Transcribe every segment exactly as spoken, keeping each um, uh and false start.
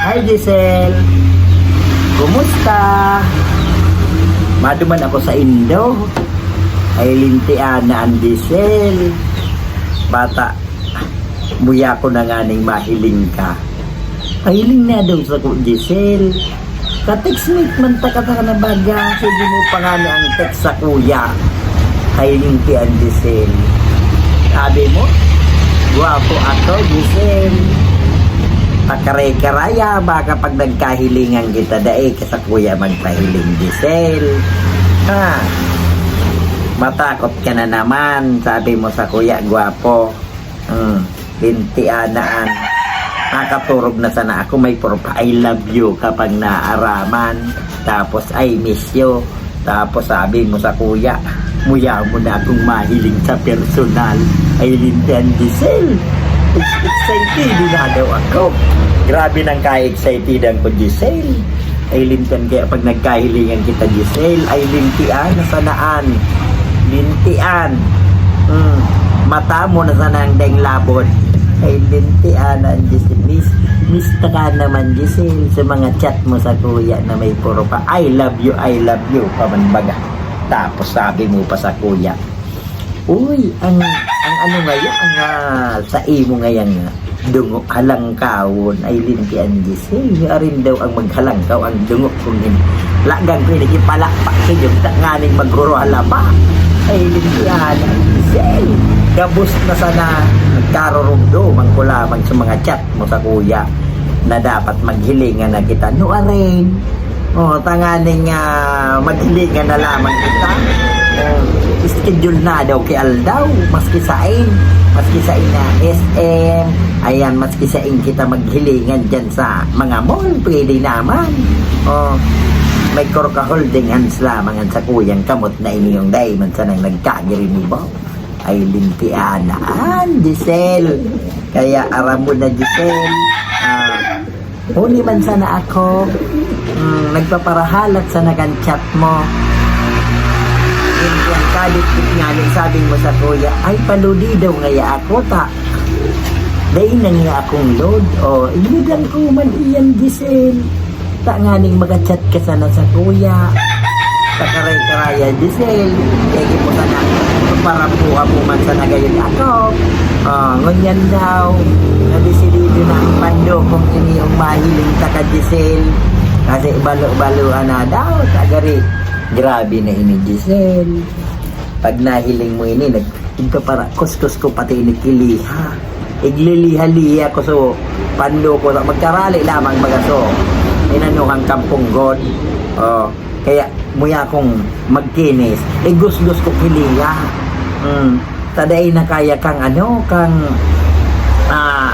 Hi, Giselle. Kumusta? Maduman ako sa indo. Ay, lintian na ang Giselle. Bata, muya ko na nga ning mahiling ka. Pahiling na daw sa ko, Giselle. Ka-textmate man ta ka na baga. Sige mo pa nga ni ang text sa kuya. Kahiling ki ang Giselle. Sabi mo, gwapo ako, Giselle. Pakaray-karaya, baka pag nagkahilingan kita, dai ka sa kuya magpahiling, Giselle. Ha? Matakot ka na naman, sabi mo sa kuya, gwapo. Hmm, lintian na an. Nakaturog na sana ako, may propa, "I love you" kapag naaraman. Tapos, "I miss you." Tapos sabi mo sa kuya, "Muya mo na akong mahiling sa personal." Ay, lintian, Giselle. Ex-, excited na daw ako. Grabe nang ka-excited ko, Giselle. Ay, lintian, kaya pag nagkahilingan kita, Giselle, ay, lintian na sanaan. Lintian. Hmm. Mata mo na sana ang deng labod. Ay, lintian na, Giselle. Miss, miss ta ka naman, Giselle, sa mga chat mo sa kuya na may puro pa, "I love you, I love you," pa man baga. Tapos sabi mo pa sa kuya, "Uy, ang, ang ano ngaya, ang, ah, sa imo ngayang dungo, halangkawon." Ay, lintian, Giselle. Arin daw ang maghalangkaw ang dungo kung hin-, lagang pinagipalakpak sa iyong ta-, nganing maghuro halaba. Ay, lintian, Giselle. Gabos na sana nagkarurugdo, mangkulamang sa mga chat mo sa kuya na dapat maghilingan na kita. No, arin. Oh, tanganing, ah, maghilingan na lamang kita. Oh, schedule na daw ki aldaw, maski sain, maski sain na S M, ayan, maski sain kita maghilingan dyan sa mga mall, pwede naman. Oh, may korka holding hands lamang ang sakuyang kamot na ini yung dai man sanang nagkagirinibo. Ay, lintian na an, Giselle. Kaya aram mo na, Giselle. Ah, huli man sana ako, mm, nagpaparahalat sana kan chat mo. Lintian, kadikit nga ni sabi mo sa kuya, "Ay, paludi daw ngaya ako, ta. Dai na ngaya akong load." O, inudan ko man iyan, Giselle. Ta nganing maka-chat ka sana sa kuya. Sa karay-karaya, Giselle. Kaya di mo sana, para buha mo man sana gayon ako. Ah, ngunyan daw, nadesidido na ang pando kung ini yung mahiling ta ka, Giselle. Kasi balo-baloan na daw, ta gari. Grabe na ini, Giselle. Pag nahiling mo ini, nag-, igpapara-, kuskus ko pati ini ki liha. Igliliha-liha ko, so, pando ko na magkarali lamang baga, so, inanuhan kang punggod. Oh, kaya muya kong magkinis, igusgus ko ki liha. Hmm. Ta dai na kaya kang ano, kang, ah,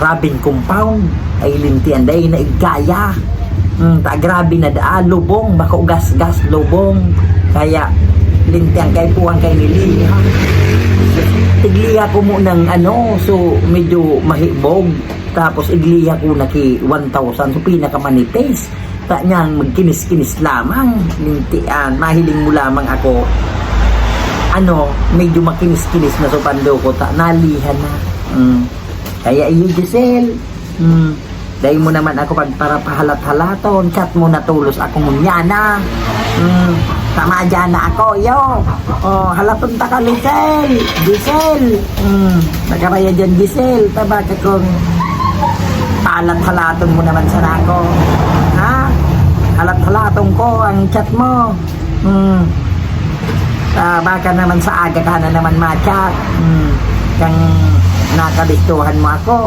rubbing compound. Ay, lintian, dai na igkaya. Hmm, ta grabe na daa, lubong, bako gasgas, lubong. Kaya, lintian, kaipuhan kay ni liha. Tigliha ko mo ng ano, so medyo mahibog. Tapos igliha ko na ki one thousand, so pinakamanipis. Ta niyang magkinis-kinis lamang, lintian, mahiling mo lamang ako. Ano, medyo makinis-kinis na so pando ko, ta naliha na. Mm. Kaya iyo, Giselle. Mm. Dai mo naman ako pagparapahalat-halaton, chat mo na tolos ako ngunyan na. Mm. Tama dyan na ako, iyo. Oh, halaton ta ka, Lisel. Giselle. Mm. Nakaraya dyan, Giselle. Taba ka kung pahalat-halaton mo naman sana ako. Ha? Halat-halaton ko ang chat mo. Hmm. Ah, baka naman sa aga ka na naman ma-chat. Hmm. Kang nakabistuhan mo ako.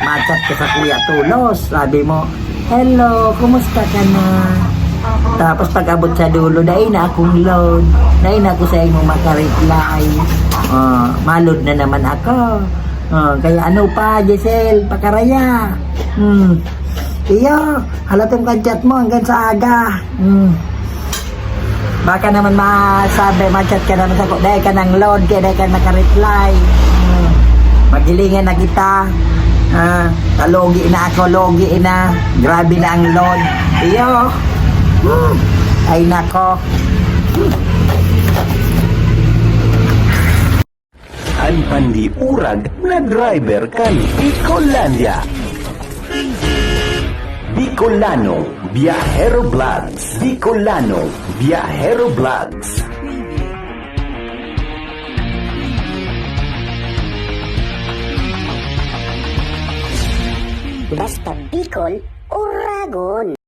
Ma-chat ka sa Kuya Tulos. Sabi mo, "Hello, kumusta ka na?" Tapos pag-abot sa dulo, dai na akong load. Dai na ako sa imo makareply. Ah, ma-load na naman ako. Ah, kaya ano pa, Giselle, pakaraya. Hmm. Iyo, halaton ka chat mo hanggang sa aga. Hmm. Baka naman masabi, ma-chat ka naman sa ko, dai ka nang load, kaya dai ka nakareply. Hmm. Maghilingan na kita. Ah, kalogi na ako, logi na. Grabe na ang load. Iyo. Hmm. Ay nako. An pandiurag na driver kan Bicolandia. Bicolano Viajero Vlogs. Bicolano Viajero Vlogs. Basta Bicol, Oragon.